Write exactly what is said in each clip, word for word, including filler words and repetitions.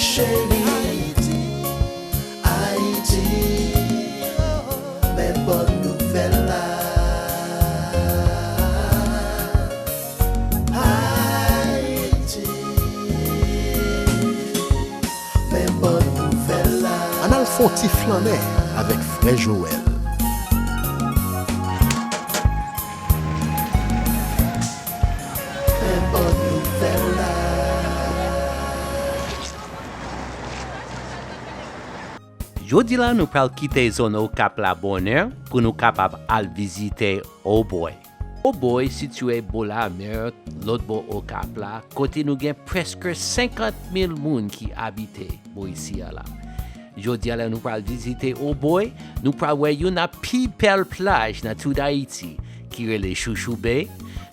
Cheri, Ayiti, Ayiti, men bòn nouvèl la. Ayiti, men bòn nouvèl la. Ann al fè yon ti flannen avèk frè Joel. Men bòn nouvèl la. Jodi la, nou pral kite zòn Okap la bonnè pou nou kapab al vizite Obòy. Obòy sitiye bò lamè, lòt bò Okap la, kote nou gen prèske senkant mil moun ki abite bò isi a la. Jodi a la, nou pral vizite Obòy, nou pral wè youn nan pi bèl plaj nan tout Ayiti, ki rele Chouchou Bay.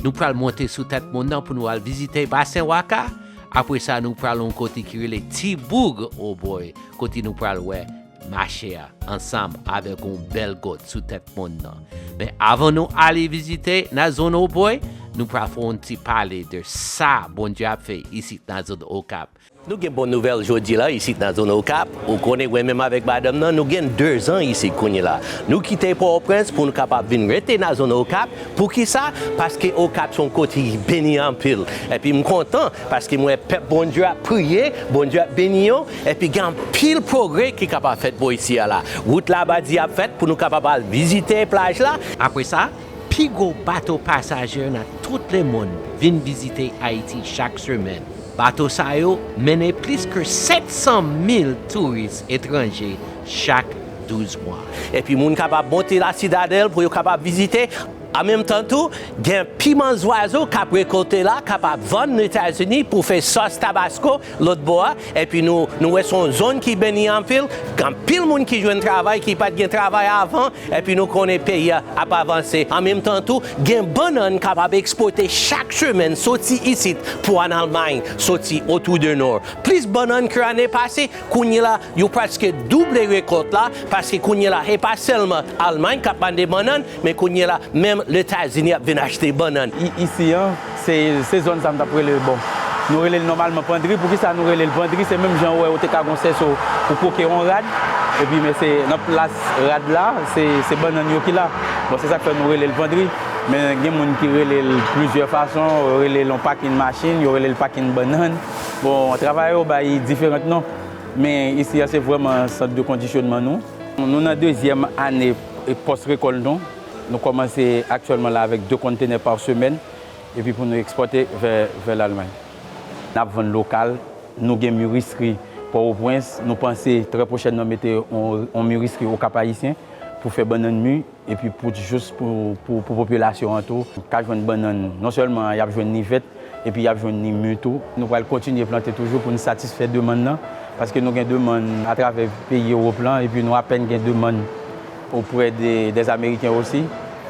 Nou pral monte sou tèt mòn nan pou nou al vizite Basen Waka. Apre sa, nou pral yon kote ki rele Ti Boug Obòy, kote nou pral wè mache a ansanm avèk yon bèl gòt sou tèt mòn nan. Men avan nou ale vizite nan zòn Obòy, nou pral fè yon ti pale de sa Bondye ap fè isit nan zòn Okap. Nou gen bon nouvèl jodi la isit nan zòn Okap. Ou konnen, mwen menm avèk madanm nan, nou gen dezan isit kounye la. Nou kite Pòtoprens pou nou kapab vin rete nan zòn Okap. Poukisa? Paske Okap se yon kote ki beni anpil. Epi m kontan, paske m wè pèp Bondye ap priye, Bondye ap beni yo, epi gen anpil pwogrè ki kapab fèt bò isi a la. Wout la badi ap fèt pou nou kapab al vizite plaj la. Apre sa, pi gwo bato pasaje nan tout lemonn vin vizite Ayiti chak semèn. Bato sa yo mennen plis ke sèt san mil touris etranje chak douz mwa. Epi moun kapab monte La Citadelle pou yo kapab vizite. An menm tan tou, gen piman zwazo k ap rekòlte la, k ap ap vann Etazini pou fè sòs tabasko lòt bò a. Epi nou, nou wè se yon zòn ki beni anpil. Gen anpil moun ki jwenn travay, ki pa t gen travay avan. Epi nou konnen peyi a ap avanse. An menm tan tou, gen bannann k ap ap ekspòte chak semèn soti isit pou ann Almay, soti Autour du Nord. Plis bannann ke ane pase, kounye la, yo prèske double rekòt la, paske kounye la, e pa sèlman Almay k ap mande bannann, men kounye la, menm Letazini ap vin achte bannann. I-, isi an, se, se zòn sa m t ap rele, bon, nou rele l nòmalman Pandri. Poukisa nou rele l Pandri? Se menm jan ou wè ou te ka gon sèso pou kwoke yon rad, epi men se nan plas rad la, se, se bannann yo ki la. Bon, se sa k fè nou rele l Pandri. Men gen moun ki rele l plizyè fason, yo rele l yon pakin machin, yo rele l pakin bannann. Bon, travayè yo bay diferan non. Men isi a se vrèman sant de kondisyonman nou. Nou nan dezyèm ane, e, pòs rekòl nou. Nou kòmanse aktyèlman la avèk de konntenè pa semèn, epi pou nou ekspòte vè, vè Lalmay. N ap vann lokal, nou gen mirisri Pòtoprens, nou panse trè pwochènman mete yon, yon mirisri Okap Ayisyen pou fè bannann mi, epi pou jis pou, pou, pou popilasyon an tou ka jwenn bannann. Non sèlman y ap jwenn ni vèt, epi y ap jwenn ni mi tou. Nou pral kontinye plante toujou pou n satisfè demann nan, paske nou gen demann atravè peyi Ewòp lan, epi nou apèn gen demann oprè de, des Ameriken osi.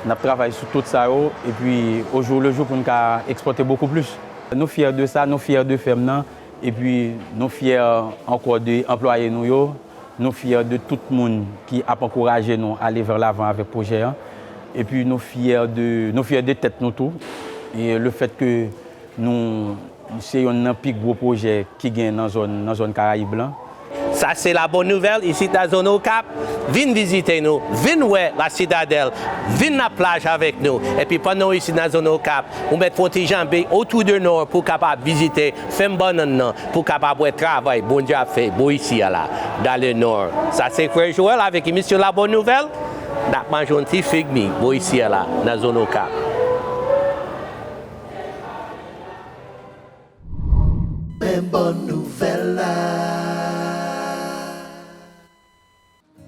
N ap travay sou tout sa yo, epi au jour le jour pou n ka ekspòte bokou plis. Nou fyè de sa, nou fyè de fèm nan, epi nou fyè ankò de anplwaye nou yo. Nou fyè de tout moun ki ap ankouraje nou ale vè lavan avèk pwojè an. Epi nou fyè de, nou fyè de tèt nou tou. E le fèt ke nou, se yonn nan pi gwo pwojè ki gen nan zòn, nan zòn Karayib lan. Sa se la bòn nouvèl isit nan zòn Okap. Vin vizite nou, vin wè La Citadelle, vin nan plaj avèk nou. Epi pandan w isit nan zòn Okap, ou mèt fè yon ti janbe Autour du Nord pou w kapab vizite fèm bannann nan, pou w kapab wè travay Bondye ap fè bò isi a la, dans le Nord. Sa se frè Joel avèk emisyon La Bonne Nouvelle. N ap manje yon ti fig mi bò isi a la, nan zòn Okap. Men bòn nouvèl la.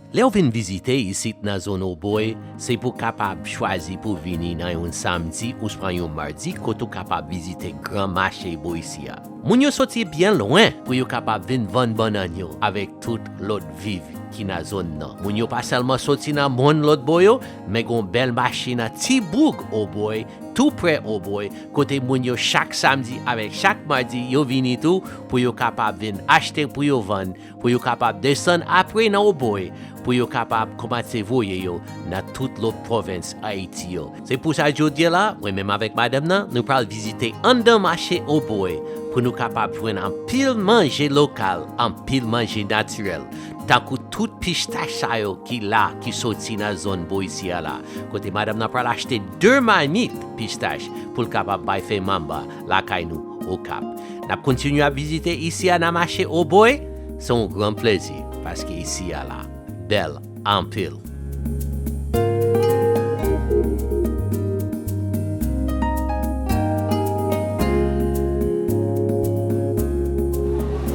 Lè w vin vizite isit nan zòn Obòy, se pou w kapab chwazi pou w vini nan yon samdi ouswa yon madi kote w kapab vizite gran mache bò isi a. Moun yo soti byen lwen pou yo kapab vin vann bannann yo avèk tout lòt viv ki nan zòn nan. Moun yo pa sèlman soti nan mòn lòt bò yo, men gon bèl mache nan Ti Boug Obòy, tou prè Obòy, kote moun yo chak samdi avèk chak madi yo vini tou pou yo kapab vin achte pou yo vann, pou yo kapab desann apre nan Obòy, pou yo kapab kòmanse voye yo nan tout lòt pwovens Ayiti yo. Se pou sa jodi a la, mwen menm avèk madanm nan, nou pral vizite anndan mache Obòy, pou nou kapab jwenn anpil manje lokal, anpil manje natirèl, tankou tout pistach sa yo ki la, ki soti nan zòn bò isi a la, kote madanm nan pral achte de mamit pistach pou l kapab bay fè manba lakay nou Okap. N ap kontinye ap vizite isi a nan mache Obòy, se yon gran plezi, paske isi a la bèl anpil.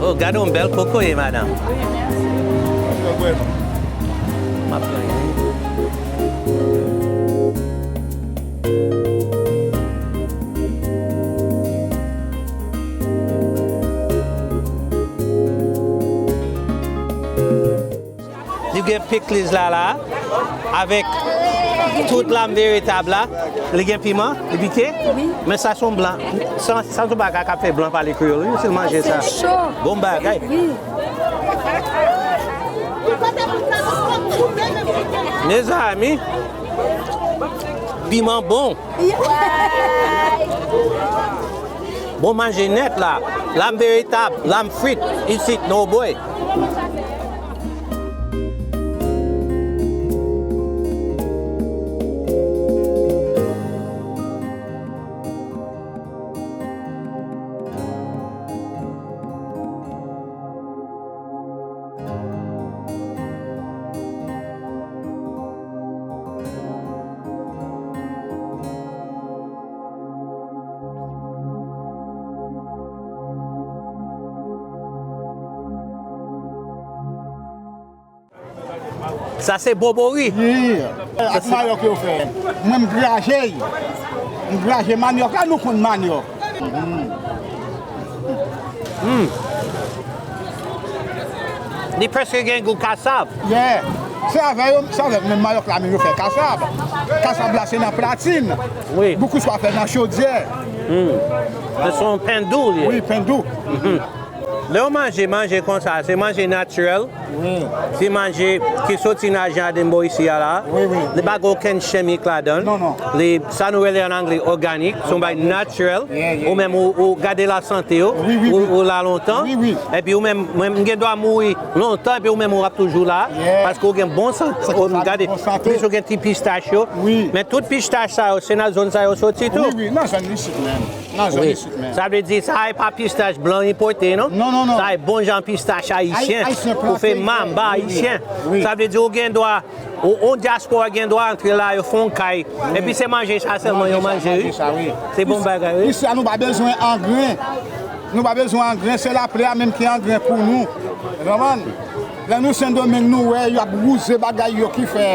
Oh, gade yon bèl kokoye, madanm. M ap pran yon. Li gen pikliz la la, avèk tout lam veritab la. Li gen piman, li pike. Wi. Men sa se yon blan. Sa, sa se yon bagay k ap fè blan pale kreyòl, wi, si l manje sa. Se cho. Bon bagay. Wi. Mezanmi, piman bon. Bon manje nèt la. Lam veritab, lam frit, isit, nan Obòy. Sa se bobori. Wi, ak mayòk yo fè. Mwen, m graje. M graje manyòk la, nou konn manyòk. Hmm. Li prèske gen gou kasav. Yeah. Se avè yo, se avè menm mayòk la menm yo fè kasav. Kasav la se nan platin. Wi. Boukous pa fè nan chodyè. Hmm. Se yon pen dou li ye. Wi, pen dou. Mhm. Lè w manje, manje konsa, se manje natirèl. Wi. Se manje ki soti nan jaden bò isi a la. Wi, wi. Li pa gen okenn chimik ladan l. Non, non. Li, sa nou rele an angle organik, se yon bagay natirèl. Yeah, yeah. Ou menm ou, ou gade lasante yo, wi, wi, ou, wi, ou la lontan. Wi, wi. Epi ou menm, mwen, m gen dwa mouri lontan, epi ou menm ou ap toujou la. Yeah. Paske ou gen bon sante. Ou gade, bon sante. Plis ou gen ti pistach yo. Wi. Men tout pistach sa yo, se nan zòn sa yo soti tou. Wi, wi, nan zòn isit menm. Nan zòn isit menm. Sa vle di, sa e pa pistach blan enpòte, non? Non, non, non. Sa e bon jan pistach ayisyen. Ayisyen pou fè plante, manba ayisyen. Wi. Sa vle di, ou gen dwa, ou, ou dyaspora gen dwa antre la, yo fè yon kay. Wi. Epi se manje sa sèlman yo manje, wi. Manje sa, wi. Se bon bagay, wi. Isi a, nou pa bezwen angren. Nou pa bezwen angren, se lapli a menm ki angren pou nou. Ou konprann? Lè nou Sendomeng, nou wè, y ap wouze bagay yo ki fè,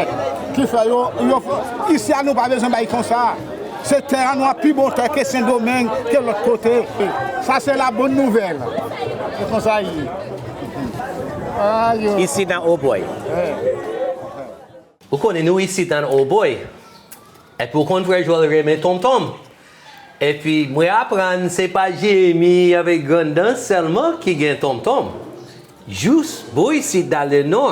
ki fè yo, yo, isi a, nou pa bezwen bay konsa. Se tè a nou an pi bon tè ke Sendomeng, ke lòt kote. Sa se la bòn nouvèl. Se konsa l ye. Ayo. Isi nan Obòy. Ou konnen nou isi nan Obòy. Epi ou konn frè Joel renmen tonmtonm. Epi mwen aprann se pa Jeremi avèk Grandans sèlman ki gen tonmtonm. Jous bò isi dan le nò,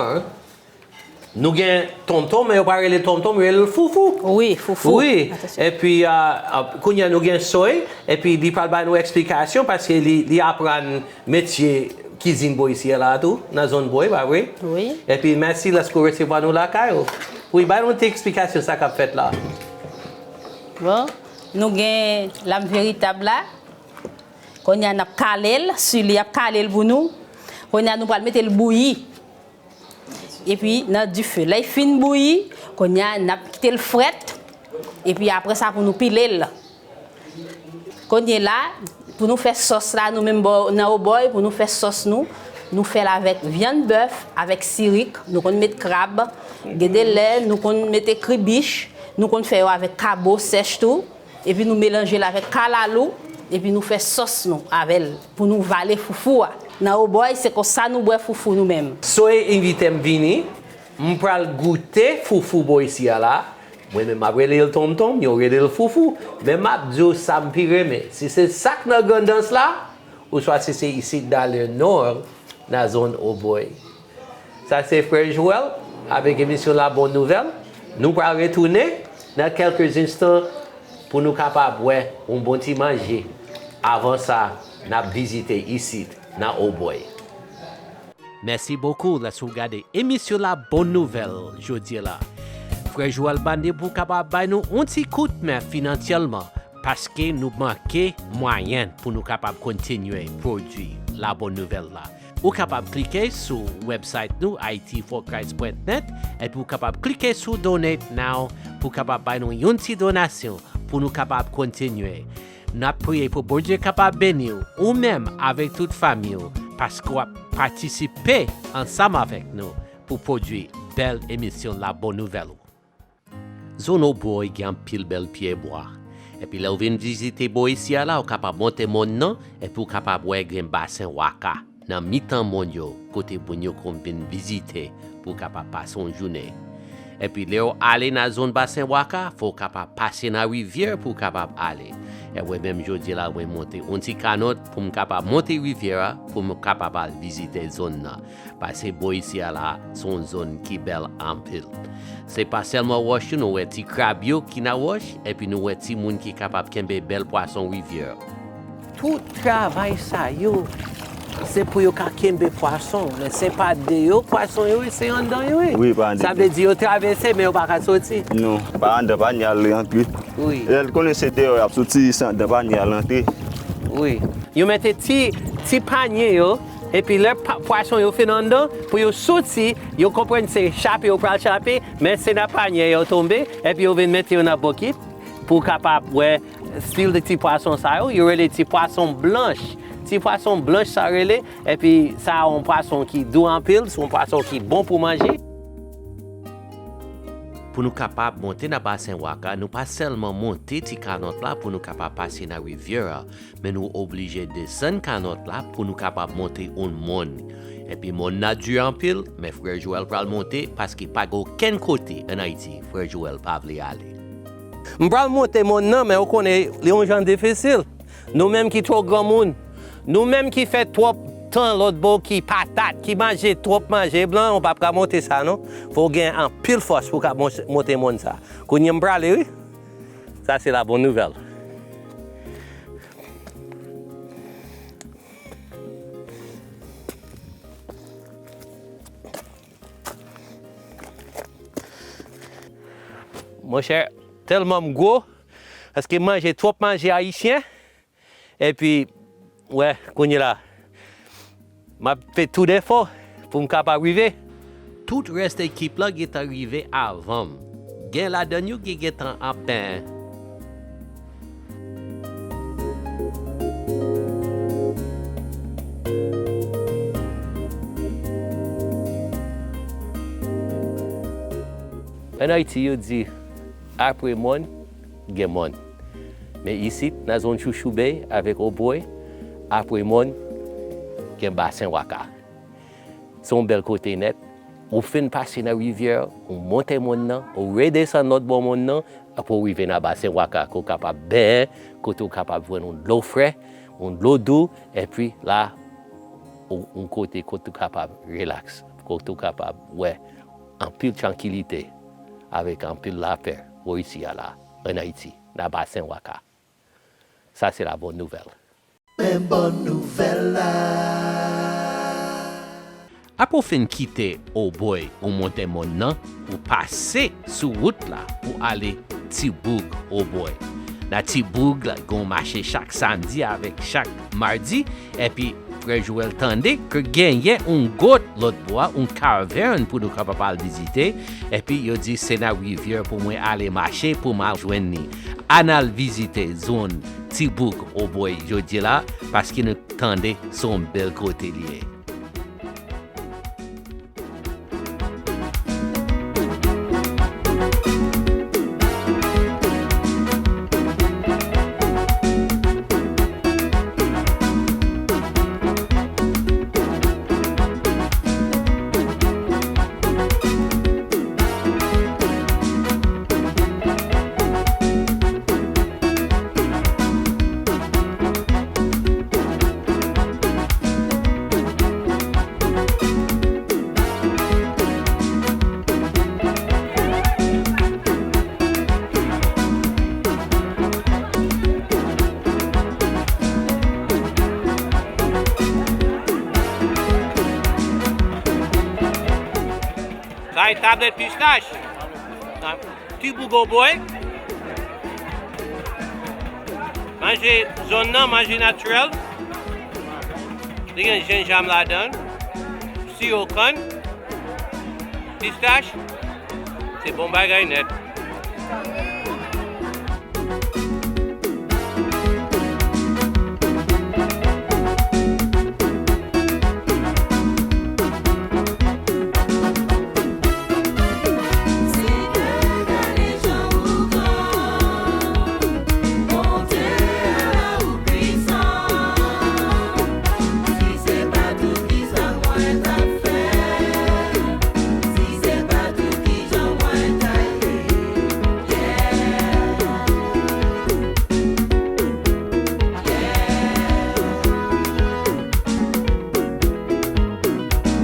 nou gen tonmtonm, men yo pa rele tonmtonm, yo rele l foufou. Wi, foufou. Wi. Atansyon. Epi, a, a, kounye a nou gen Soy, epi li pral ba nou eksplikasyon paske li, li aprann metye kizin bò isi a la tou, nan zòn Obòy, pa vre? Wi. Epi mèsi lèske w resevwa nou lakay ou. Wi, ba nou ti eksplikasyon sa k ap fèt la. Bon, nou gen lam veritab la. Kounye a n ap kale l, si li ap kale l pou nou. Kounye a nou pral mete l bouyi. Epi nan dife. Lè l fin bouyi, kounye a n ap kite l frèt. Epi apre sa pou nou pile l. Kounye la, pou nou fè sòs la, nou menm bò, nan Obòy, pou nou fè sòs nou, nou fè l avèk vyann bèf, avèk sirik, nou konn met krab, gen de lè, nou konn mete kribich, nou konn fè yo avèk kabo sèch tou. Epi nou melanje l avèk kalalou, epi nou fè sòs nou avè l pou nou vale foufou a. Nan Obòy, se konsa nou bwè foufou nou menm. Soy envite m vini, m pral goute foufou bò isi a la. Mwen menm, m ap rele l tonmtonm, yo rele l foufou, men m ap di w sa m pi renmen. Si se sa k nan Grandans la, oswa si se isit dan le nò, nan zòn Obòy. Sa se frè Joel avèk emisyon La Bonne Nouvelle. Nou pral retounen nan kèlke enstan pou nou kapab wè yon bon ti manje. Avan sa, n ap vizite isit nan Obòy. Mèsi bokou lè si w gade emisyon La Bonne Nouvelle jodi la. Frè Joel Bandy pou kapab bay nou yon ti kout men finansyèlman, paske nou manke mwayen pou nou kapab kontinye pwodui La Bonne Nouvelle la. Ou kapab klike sou website nou, haiti for christ point net, epi ou kapab klike sou Donate Now pou kapab bay nou yon ti donasyon pou nou kapab kontinye. N ap priye pou Bondye kapab beni w, ou menm avèk tout fanmi w, paske w ap patisipe ansanm avèk nou pou pwodui bèl emisyon La Bonne Nouvelle ou. Zòn Obòy gen anpil bèl pyebwa. Epi lè w vin vizite bò isi a la, ou kapab monte mòn nan, epi ou kapab wè gen basen Waka nan mitan mòn yo, kote moun yo konn vin vizite pou w kapab pase yon jounen. Epi lè w ale nan zòn basen Waka, fò w kapab pase nan rivyè pou w kapab ale. E mwen menm jodi la, mwen monte yon ti kanòt pou m kapab monte rivyè a, pou m kapab al vizite zòn nan. Paske bò isi a la, se yon zòn ki bèl anpil. Se pa sèlman wòch yo, nou wè ti krab yo ki nan wòch, epi nou wè timoun ki kapab kenbe bèl pwason rivyè. Tout travay sa yo, se pou yo ka kenbe pwason, men se pa deyò pwason yo ye, se anndan yo ye. Wi, pa anndan. Sa vle di yo travèse, men yo pa ka soti. Non, pa anndan, pa ni al antre. Wi. Lè l konnen se deyò y ap soti, se anndan, pa ni al antre. Wi. Yo mete ti, ti panye yo, epi lè pa, pwason yo fin anndan, pou yo soti, yo konprann se chape yo pral chape, men se nan panye yo tonbe, epi yo vin mete yo nan bokit pou kapab wè stil de ti pwason sa yo, yo rele ti pwason blanch. Ti pwason blanch sa rele, epi sa yon pwason ki dou anpil, se yon pwason ki bon pou manje. Pou nou kapab monte nan basen Waka, nou pa sèlman monte ti kanòt la pou nou kapab pase nan rivyè a, men nou oblije desann kanòt la pou nou kapab monte yon mòn. Epi mòn nan di anpil, men frè Joel pral monte paske pa gen okenn kote ann Ayiti frè Joel pa vle ale. M pral monte mòn nan, men ou konnen li yon jan difisil. Nou menm ki twò granmoun, nou menm ki fè twòp tan lòt bò, ki patat, ki manje twòp manje blan, ou p ap ka monte sa non. Fò w gen anpil fòs pou w ka mon-, monte mòn sa. Kounye a m prale wi. Sa se la bonne nouvelle. Monchè, tèlman m gwo, paske m manje twòp manje ayisyen, epi, wè, kounye la, m ap fè tout efò pou m kapab rive. Tout rès ekip la gentan rive avan m. Gen ladan yo ki gentan ap benyen. Ann Ayiti, yo di, apre mòn, gen mòn. Men isit, nan zòn Chouchoube avèk Obòy, apre mòn, gen basen Waka. Se yon bèl kote nèt. Ou fin pase nan rivyè, ou monte mòn nan, ou redesann lòt bò mòn nan, apre ou rive nan basen Waka, ke w kapab benyen, kote w kapab jwenn yon dlo frè, yon dlo dou, epi la, ou, yon kote, kote w kapab relaks, kote w kapab wè anpil trankilite, avèk anpil lapè, bò isi a la, ann Ayiti, nan basen Waka. Sa se la bonne nouvelle. Men bòn nouvèl la. Apre w fin kite Obòy, ou monte mòn nan, ou pase sou wout la pou ale Ti Boug Obòy. Nan Ti Boug la, gen yon mache chak samdi avèk chak madi, epi frè Joel tande ke genyen yon gwòt lòt bò a, yon kavèn pou nou kapab al vizite, epi yo di se nan rivyè pou mwen ale mache pou m al jwenn li. Ann al vizite zòn Ti Boug Obòy jodi la, paske nou tande se yon bèl kote li ye. Ay, tablèt pistach. Ti boug Obòy. Manje zòn nan, manje natirèl. Li gen jenjanm ladan l, siwo kann, pistach. Se bon bagay nèt.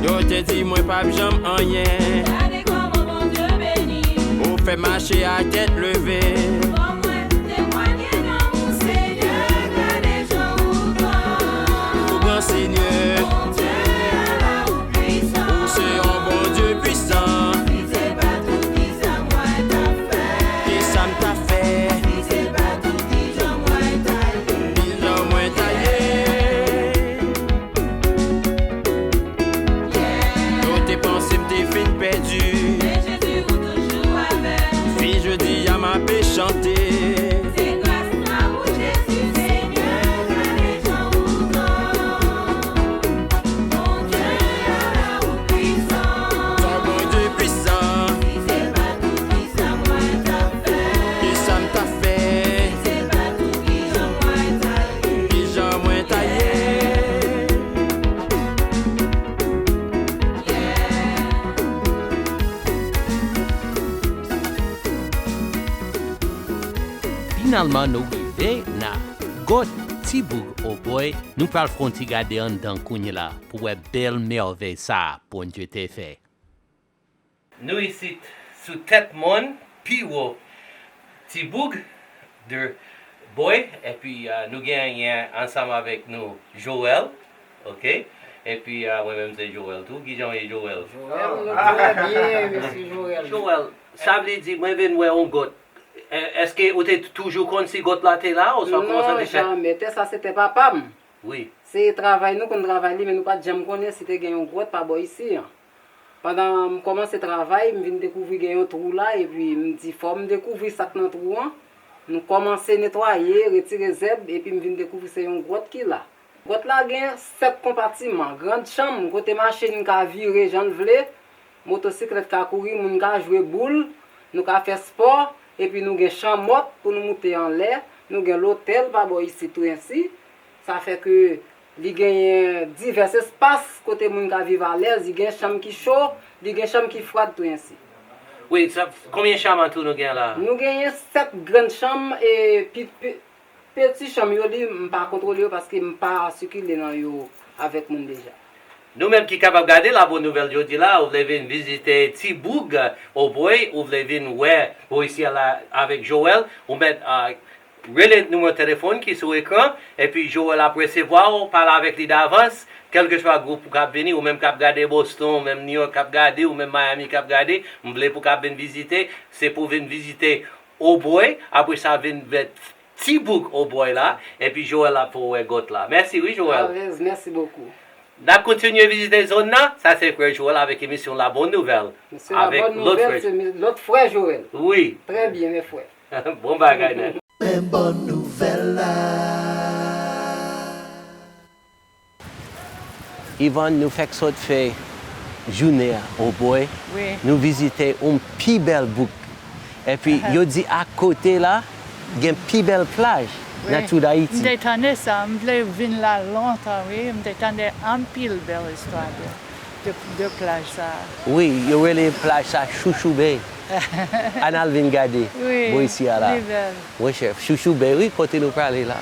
Yo te di mwen p ap janm anyen. Gade kòman Bondye beni. Ou fè mache a tèt leve. Fò mwen temwanye lanmou Senyè, gade jan ou gran. Ou gran Senyè. Bondye a la ou pwisan. Ou se yon Bondye pwisan. Si se pa t ou, kisa mwen t ap fè? Kisa m t ap fè? Si se pa t ou, kijan mwen ta ye? Kijan mwen ta ye? Yo te panse m te fin pèdi. Men Jezi ou toujou avè m. Fin jodi a m ape chante. Se gras la pou Jezi, Senyè, gade jan ou gran. Bondye a la ou pwisan. Ton Bondye pwisan. Si se pa t ou, kisa mwen ta fè? Kisa m ta fè? Si se pa t ou, kijan mwen ta ye? Kijan mwen ta ye? Finalman, nou rive nan Got Ti Boug Obòy. Nou pral fè yon ti gade anndan kounye la pou wè bèl mèvèy sa a Bondye te fè. Nou isit sou tèt mòn, pi wo Ti Boug de Bòy, epi, ah, nou genyen ansanm avèk nou Joel, oke? Epi, ah, mwen menm se Joel tou. Kijan w ye, Joel? Joel, nou trè byen, mesye Joel. Joel, sa vle di, mwen vin wè yon gòt. E, èske ou te toujou konn si gòt la te la, oswa kòman sa te fèt? Non, jamè. Tè sa se tè papa m. Wi. Se travay nou konn travay li, men nou pa t janm konnen si te gen yon gwòt pa bò isi an. Pandan m kòmanse travay, m vin dekouvri gen yon twou la, epi m di, "Fò m dekouvri sa k nan twou an." M kòmanse netwaye, retire zèb, epi m vin dekouvri se yon gwòt ki la. Gwòt la gen sèt konpatiman, grann chanm, kote machin ka vire jan l vle, motosiklèt ka kouri, moun ka jwe boul, nou ka fè spò, epi nou gen chanm wòt pou nou moute anlè, nou gen lotèl pa bò isi tou ensi. Sa fè ke li genyen divès espas kote moun ka viv alèz, li gen chanm ki cho, li gen chanm ki fwad tou ensi. Wi, sa, konbyen chanm an tou nou gen la? Nou genyen sèt grann chanm e pi, pi, peti chanm yo, li, m pa kontwole yo paske m pa sikile nan yo avèk moun deja. Nou menm ki kapab gade Labòn Nouvèl jodi la, ou vle vin vizite Ti Boug Obòy, ou vle vin wè bò isi a la avèk Joel, ou mèt, ah, rele nimewo telefòn ki sou ekran, epi Joel ap resevwa w, pale avèk li davans, kèlkeswa gwoup ou k ap vini, ou menm k ap gade Boston, ou menm New York k ap gade, ou menm Miami k ap gade, m vle pou w kab vin vizite, se pou w vin vizite Obòy, apre sa vin vè Ti Boug Obòy la, epi Joel ap fè w wè gwòt la. Mèsi wi, Joel. Alèz, mèsi bokou. N ap kontinye vizite zòn nan. Sa se frè Joel avèk emisyon La Bonne Nouvelle. Mesye, La Bonne Nouvelle, se mi-, lòt frè Joel. Wi. Trè byen, mes frères. Bon bagay nèt. Men bòn nouvèl la. Yvonne, nou fèk sot fè jounen an Obòy. Wi. Nou vizite yon pi bèl bouk. Epi, yo di akote la, gen pi bèl plaj nan tout Ayiti. M te tande sa, m vle vin la lontan, wi. M te tande anpil bèl istwa de, de, de plaj sa a. Wi, yo rele plaj sa Chouchou Bay. Ann al vin gade, wi, bò isi a la. Li bèl. Wi, chèf. Chouchou Bay, wi, kote nou prale la.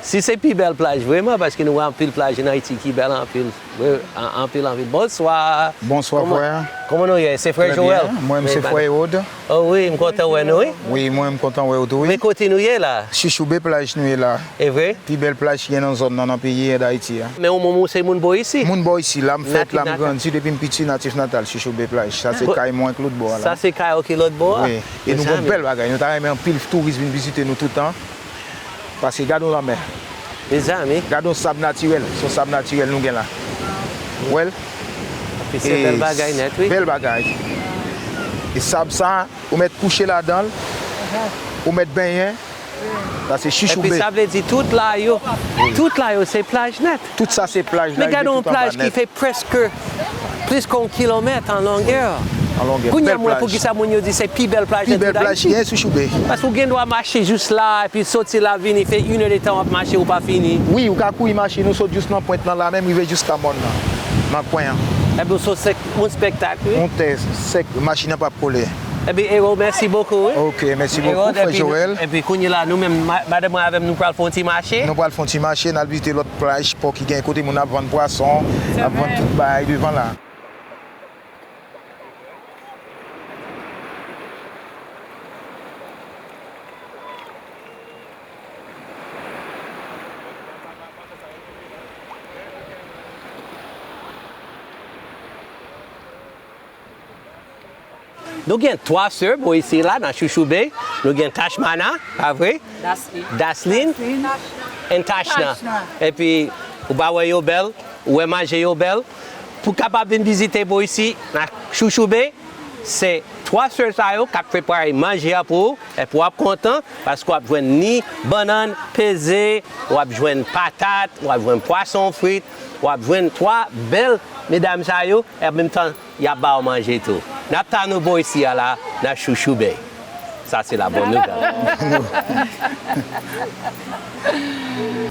Si se pi bèl plaj vreman, paske nou wè anpil plaj an Ayiti ki bèl anpil, vre, an- anpil, anpil. Bonswa. Bonswa, frè. Kòman nou ye? Se frè Joel. Mwen, se frè Erod. Oh wi, m kontan wè nou, wi. Wi, mwen, m kontan wè ou tou, wi. Men kote nou ye la? Chouchoube plaj nou ye la. E vre? Pi bèl plaj ki gen nan zòn nan, nan peyi an Dayiti a. Men ou, ou se moun bò isi? Moun bò isi, la m fèt, la m grandi, depi m piti, natif natal, Chouchoube plaj. Sa se kay mwen k lòt bò a la. Sa se kay ou ki lòt bò a? Wi. E nou gon bèl bagay. Nou ta renmen anpil touris vin vizite nou toutan. Paske gade yon lanmè. Mezanmi. Gade yon sab natirèl. Se yon sab natirèl nou gen la. Ou wè l? Epi se bèl bagay nèt, wi. Bèl bagay. E sab sa, ou mèt kouche ladan l, ou mèt benyen. Sa se Chouchoube. Epi sa vle di tout la yo, tout la yo se plaj nèt. Tout sa se plaj la. Men gade yon plaj ki fè prèske plis ke yon kilomèt an longè. An longè. Kounye a m wè poukisa moun yo di se pi bèl plaj nan tout Ayiti. Pi bèl plaj ki gen Chouchoube. Paske ou gen dwa mache jis la, epi soti la vini, fè inèdtan w ap mache, ou pa fini. Wi, ou ka kouri mache, nou sot jis nan pwent lan la menm, rive jiska mòn nan, nan kwen an. Epi w sot sèk, yon spektak, wi. Yon tè sèk, machin nan p ap kole. Epi, Erod, mèsi bokou, wi. Ok, mèsi bokou, frè Joel. Epi kounye la, nou menm, ma- madanm mwen avè m, nou pral fè yon ti mache. Nou pral fè yon ti mache, n al vizite lòt plaj, pò ki gen kote moun ap vann pwason, ap vann tout bagay devan la. Nou gen twa sè bò isi la nan Chouchoube. Nou gen Tachmana, pa vre? Daslin. Daslin and Tachna. Epi, ou pa wè yo bèl? Ou wè manje yo bèl? Pou kapab vin vizite bò isi nan Chouchoube, se twa sè sa yo k ap prepare manje a pou ou, epi w ap kontan, paske w ap jwenn ni bannann peze, w ap jwenn patat, w ap jwenn pwason frit, w ap jwenn twa bèl medam sa yo, e an menm tan, y ap ba w manje tou. N ap tann ou bò isi a la, nan Chouchoube. Sa se la bòn nouvèl.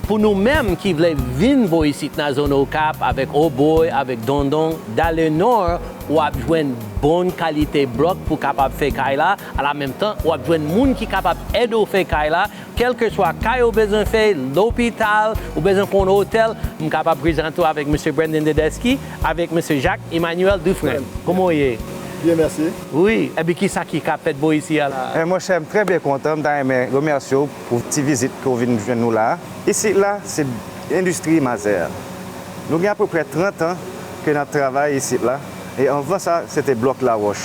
Pou nou menm ki vle vin bò isit nan zòn Okap avèk Oboy, avèk Dondon, dans le Nord, w ap jwenn bon kalite blòk pou kapab fè kay la. A la menm tan, w ap jwenn moun ki kapab ede w fè kay la. Kèlkeswa kay ou bezwen fè, lopital, ou bezwen fè yon otèl, m kapab prezante w avèk mesye Brandon Tedeschi, avèk mesye Jacques Emmanuel Dufresne. Kòman w ye? Byen, mèsi. Wi, epi kisa ki ka fèt bò isi a la? Eh, monchè, m trè byen kontan, m ta renmen remèsye w pou ti vizit ke w vin jwenn nou la a. Isit la, se endistri Mazè a. Nou gen apeprè trant an ke n ap travay isit la, e anvan sa, se te blòk lawòch.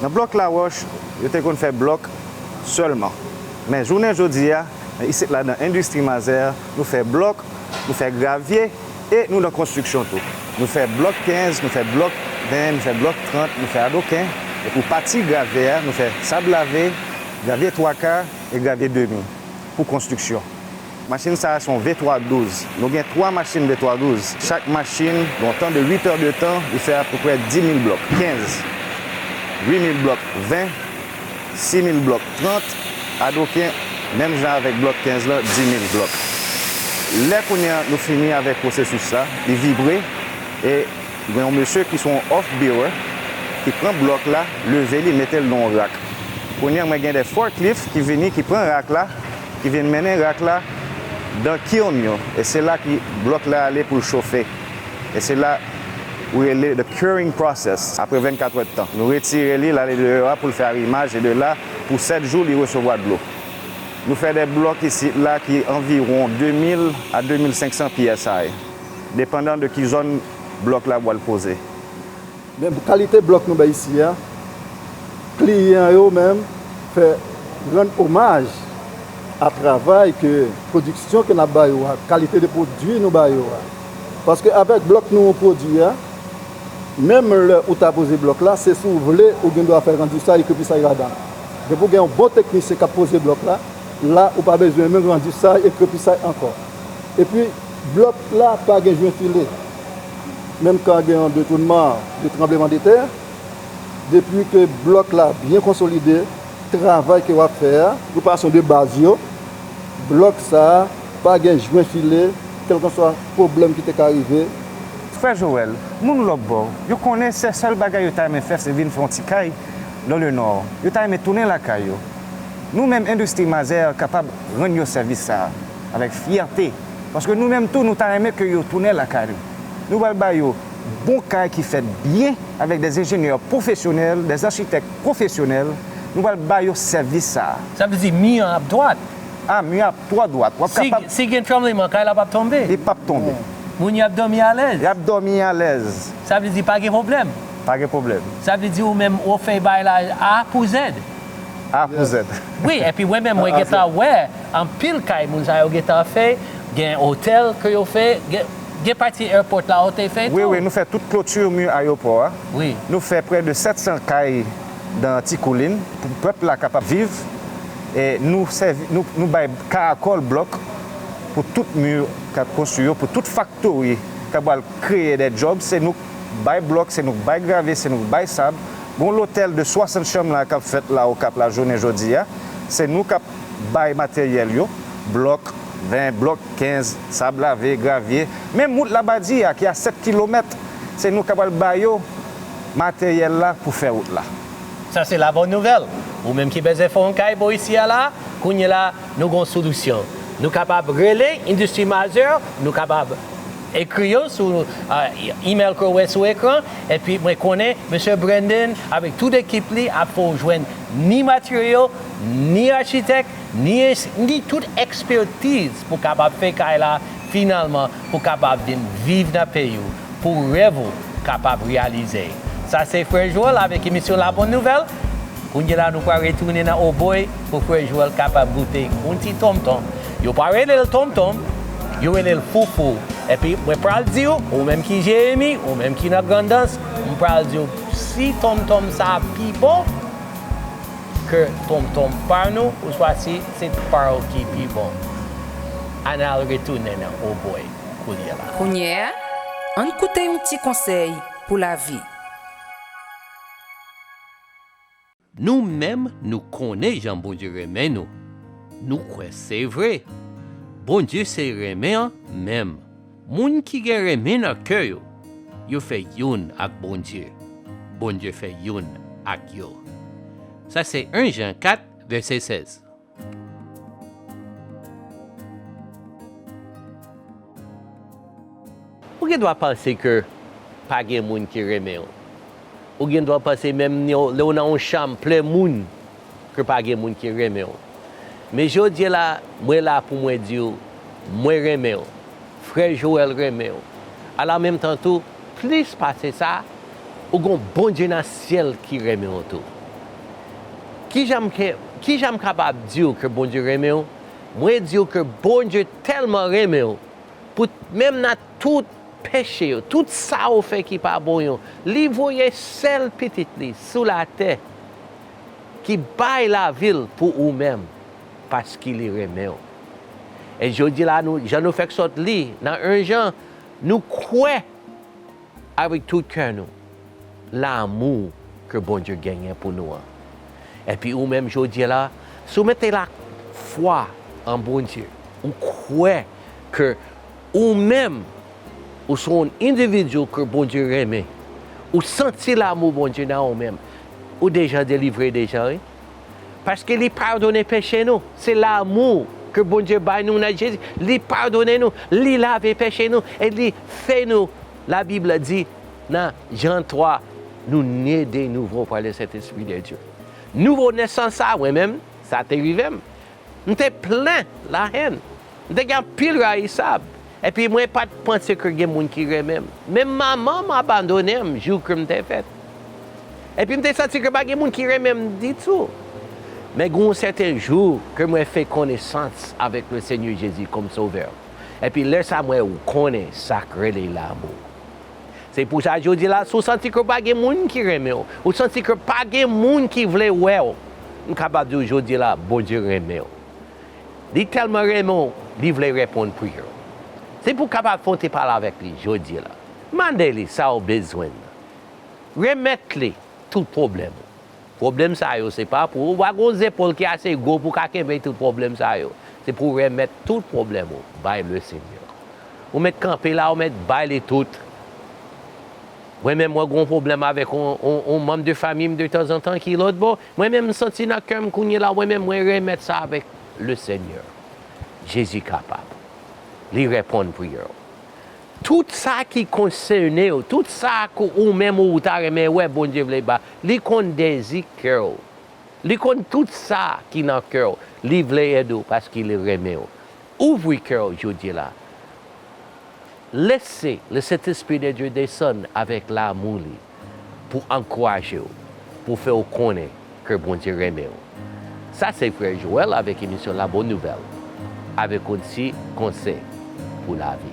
Nan blòk lawòch, yo te konn fè blòk sèlman. Men jounen jodi a, isit la nan endistri Mazè a, nou fè blòk, nou fè gravye e nou nan konstriksyon tou. Nou fè blòk kenz, nou fè blòk ven, nou fè blòk trant, nou fè adoken. E pou pati gravye a, nou fè sab lave, gravye twa ka e gravye demi pou konstriksyon. Machin sa a se yon V twa douz. Nou gen twa machin V twa douz. Chak machin gen yon tan de uit è de tan, li fè apeprè dis mil blòk. Kenz, uit mil blòk, ven, sis mil blòk, trant, adoken, menm jan avèk blòk kenz lan, dis mil blòk. Lè kounye a nou fini avèk pwosesis la, li vibre, e gen yon mesye ki se yon off bearer, ki pran blòk la, leve li, mete l nan yon rak. Kounye a, mwen gen de forklift ki vini, ki pran rak la, ki vin mennen rak la dan kiln yo. E se la ki blòk la ale pou l chofe. E se la ou rele the curing process, apre vennkat è de tan. Nou retire li, l ale deyò a pou l fè arimaj, e de la, pou sèt jou, li resevwa dlo. Nou fè de blòk isit la ki anviwon de mil a de mil senk san P S I, depandan de ki zòn blòk la pral poze. Men pou kalite blòk nou bay isi a, kliyan yo menm fè rann omaj a travay ke, pwodiksyon ke n ap ba yo a, kalite de pwodui nou ba yo a. Paske avèk blòk nou pwodui a, menm lè ou ta poze blòk la, se si w vle ou gen dwa fè randisay, ekreplisay ladan l. Depi w gen yon bon teknisyen k ap poze blòk la, la ou pa bezwen menm randisay, ekreplisay ankò. Epi, blòk la pa gen jwen file. Menm kan gen yon detounman de tranbleman de tè, depi ke blòk la byen konsolide, travay ke w ap fè a, pou pwodiksyon de baz yo, blòk sa a pa gen jwen file, kèlkanswa pwoblèm ki te ka rive. Frè Joel, moun Lòbò, yo konnen se sèl bagay yo ta renmen fè, se vin fè yon ti kay dans le Nord. Yo ta renmen tounen lakay yo. Nou menm, endistri Mazè kapab rann yo sèvis sa a. Avèk fyète. Paske nou menm tou, nou ta renmen ke yo tounen lakay nou. Nou pral ba yo bon kay ki fèt byen, avèk dè enjenyè pwofesyonèl, dè achitèk pwofesyonèl. Nou pral ba yo sèvis sa a. Sa vle di mi an ap dwat. A, mi an ap twò dwat. W ap Si, kapab si gen tranbleman, kay la p ap tonbe. Li p ap tonbe. Moun yo ap dòmi alèz. Y ap dòmi alèz. Sa vle di pa gen pwoblèm. Pa gen pwoblèm. Sa vle di ou menm ou fè bay la A pou Z. A pou Z. Wi, epi mwen menm mwen gentan wè anpil kay moun sa yo gentan fè, gen otèl ke yo fè, gen, gen pati airport la ou te fè tou. Wi, wi, nou fè tout kloti mi ayewopò a. Wi. Nou fè prè de sèt san kay nan Tikoulin pou pèp la kapab viv. E nou sèvi, nou, nou bay karakòl blòk pou tout mi k ap konstwi yo, pou tout faktori k ap pral kreye dè djòb, se nou k bay blòk, se nou k bay gravye, se nou k bay sab. Gon lotèl de swasant chanm la k ap fèt la Okap la jounen jodi a, se nou k ap bay materyèl yo, blòk ven, blòk kenz, sab lave, gravye. Menm wout Labadi a ki a sèt kilomèt, se nou k ap pral ba yo materyèl la pou fè wout la. Sa se la bòn nouvèl. Ou menm ki bezwen fè yon kay bò isi a la, kounye la, nou gon solisyon. Nou kapab rele Industrie Majeur, nou kapab ekri yo sou, euh, email ke w wè sou ekran, epi mwen konnen Mesye Brandon avèk tout ekip li ap fè w jwenn ni materyo, ni achitèk, ni, ni tout ekspertiz pou kapab fè kay la finalman, pou kapab vin viv nan peyi w, pou rèv ou kapab reyalize. Sa se Frè Joel avèk emisyon La Bonne Nouvelle. Kounye la nou pral retounen nan Oboy pou Frè Joel kapab goute yon ti tonmtonm. Yo pa rele l tonmtonm, yo rele l foufou. Epi mwen pral di w, ou menm ki Jeremi, ou menm ki nan Grandans, m pral di w si tonmtonm sa pi bon ke tonmtonm pa nou, oswa si se pa w ki pi bon. Ann al retounen nan Oboy kounye la. Kounye a, ann koute yon ti konsèy pou lavi. Nou menm, nou konnen jan Bondye renmen nou. Nou kwè se vre. Bondye se renmen an menm. Moun ki gen renmen nan kè yo, yo fè youn ak Bondye. Bondye fè youn ak yo. Sa se en Jan kat, vèsè sèz. Ou gen dwa panse ke pa gen moun ki renmen w. Ou gen dwa panse menm lè w nan yon chanm plen moun, ke pa gen moun ki renmen w. Men jodi a la, mwen la pou mwen di w, mwen renmen w. Frè Joel renmen w. Ala menm tan tou, plis pase sa, ou gon Bondye nan syèl ki renmen w tou. Kijan m ke, kijan m kapab di w ke Bondye renmen w? Mwen di w ke Bondye tèlman renmen w, pou menm nan tout peche yo, tout sa ou fè ki pa bon yo, li voye sèl pitit li sou latè, ki bay lavi l pou ou menm, paske li renmen w. E jodi la, nou, jan nou fèk sot li nan en Jan, nou kwè avèk tout kè nou lanmou ke Bondye genyen pou nou an. Epi ou menm jodi la, si w mete lafwa an Bondye, ou kwè ke ou menm, ou se yon endividi ke Bondye renmen, ou santi lanmou Bondye nan ou menm, ou deja delivre deja, wi. Paske li padone peche nou. Se lanmou ke Bondye bay nou nan Jezi. Li padone nou, li lave peche nou, e li fè nou, Labib di nan Jan twa, nou ne de nouvo pa le Sentespri de Dye. Nouvo nesans sa, mwen menm, sa te rive m. M te plen lahèn. M te gen anpil rayisab. Epi mwen pa t panse ke gen moun ki renmen m. Menm manman m abandone m jou ke m te fèt. Epi m te santi ke pa gen moun ki renmen m ditou. Men gen yon sèten jou ke mwen fè konesans avèk le Senyè Jezi kòm Sovè. Epi lè sa mwen konnen sa k rele lanmou. Se pou sa jodi la, si w santi ke pa gen moun ki renmen w, ou santi ke pa gen moun ki vle wè w, m kapab di w jodi la, Bondye renmen w. Li tèlman renmen w, li vle reponn priyè w. Se pou w kapab fè yon ti pale avèk li jodi la. Mande li sa w bezwen nan. Remèt li tout pwoblèm ou. Pwoblèm sa yo, se pa pou ou. Ou pa gon zepòl ki ase gwo pou w ka kenbe tout pwoblèm sa yo. Se pou w remèt tout pwoblèm ou bay le Senyè. Ou mèt kanpe la, ou mèt bay li tout. Mwen menm, mwen gon pwoblèm avèk on, on, on manm de fanmi m de tanzantan ki lòt bò. Mwen menm, m santi nan kè m kounye la, mwen menm, mwen remèt sa avèk le Senyè. Jezi kapab. Li reponn priyè w. Tout sa ki konsène w, tout sa ke ou menm ou ta renmen wè Bondye vle ba, li konn dezi kè w. Li konn tout sa ki nan kè w. Li vle ede w paske li renmen w. Ouvri kè w jodi la. Lese Lesentespri de Dye desann avèk lanmou li pou ankouraje w, pou fè w konnen ke Bondye renmen w. Sa se Frè Joel avèk emisyon La Bonne Nouvelle, avèk yon ti konsèy pou lavi.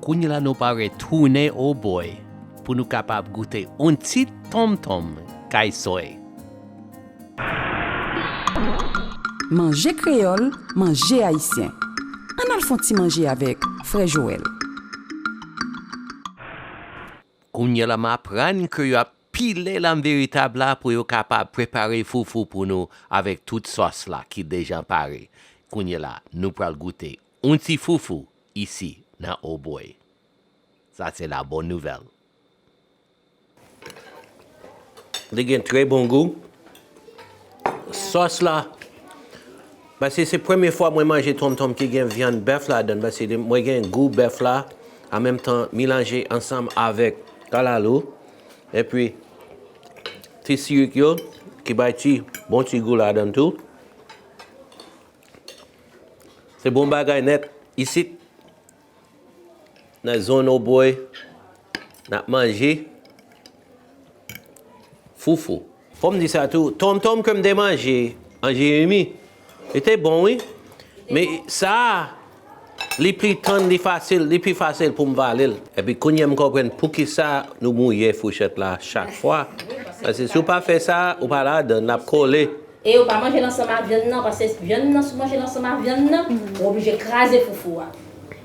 Kounye la nou pare tounen, oh boy, pou nou kapab goute yon ti tonmtonm kay soy. Manje kreyòl, manje ayisyen. Ann al fè yon ti manje avèk Frè Joel. Kounye la m aprann ke yo ap pile lanm veritab la pou yo kapab prepare foufou pou nou avèk tout sòs la ki deja pare. Kounye la, nou pral goute yon ti foufou isi nan Obòy. Sa se la bòn nouvèl. Li gen trè bon gou. Sòs la, paske se premye fwa mwen manje tonmtonm ki gen vyann bèf ladan l, paske mwen gen gou bèf la, an menm tan melanje ansanm avèk kalalou, epi ti sirik yo, ki bay ti, bon ti gou ladan l tou. Se bon bagay nèt. Isit, nan zòn Obòy, n ap manje foufou. Fò m di sa tou, tonmtonm ke m te manje an Jeremi, li te bon, wi. Men sa a, li pli tann, li fasil, li pi fasil pou m vale l. Epi kounye a m konprann poukisa nou mouye fouchèt la chak fwa. Paske si w pa fè sa, ou pa ladan, l ap kole. E ou pa manje l ansanm ak vyann nan, paske vyann nan, si w manje l ansanm ak vyann nan, ou oblije kraze foufou a.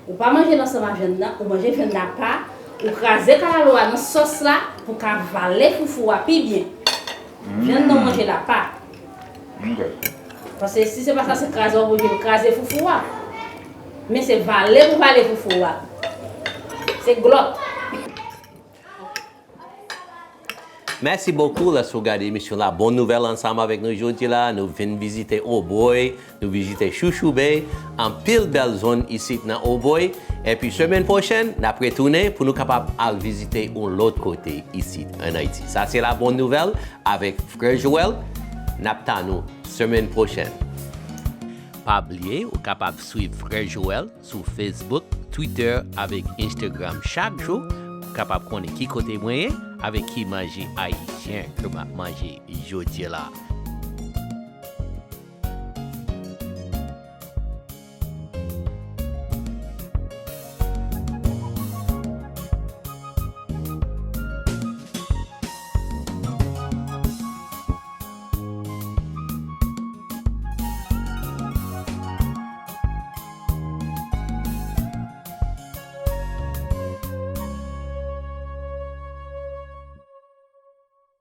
Ou pa manje l ansanm ak vyann nan, ou manje vyann nan apa, ou kraze kalalou a nan sòs la pou ka vale foufou a pi byen. Vyann nan ou manje l apa. Paske si se pa sa, se kraze w ap oblije kraze foufou a. Men se vale pou vale foufou a. Se glòt. Mèsi bokou lèske w gade emisyon La Bòn Nouvèl ansanm avèk nou jodi la. Nou vin vizite Obòy, nou vizite Chouchou Bay, anpil bèl zòn isit nan Obòy. Epi semèn pwochèn, n ap retounen pou nou kapab al vizite yon lòt kote isit ann Ayiti. Sa se La Bòn Nouvèl avèk Frè Joel. N ap tann ou semèn pwochèn. Pa bliye, ou kapab swiv Frè Joel sou Facebook, Twitter avèk Instagram chak jou. Ou kapab konnen ki kote mwen ye avèk ki manje ayisyen ke m ap manje jodi la.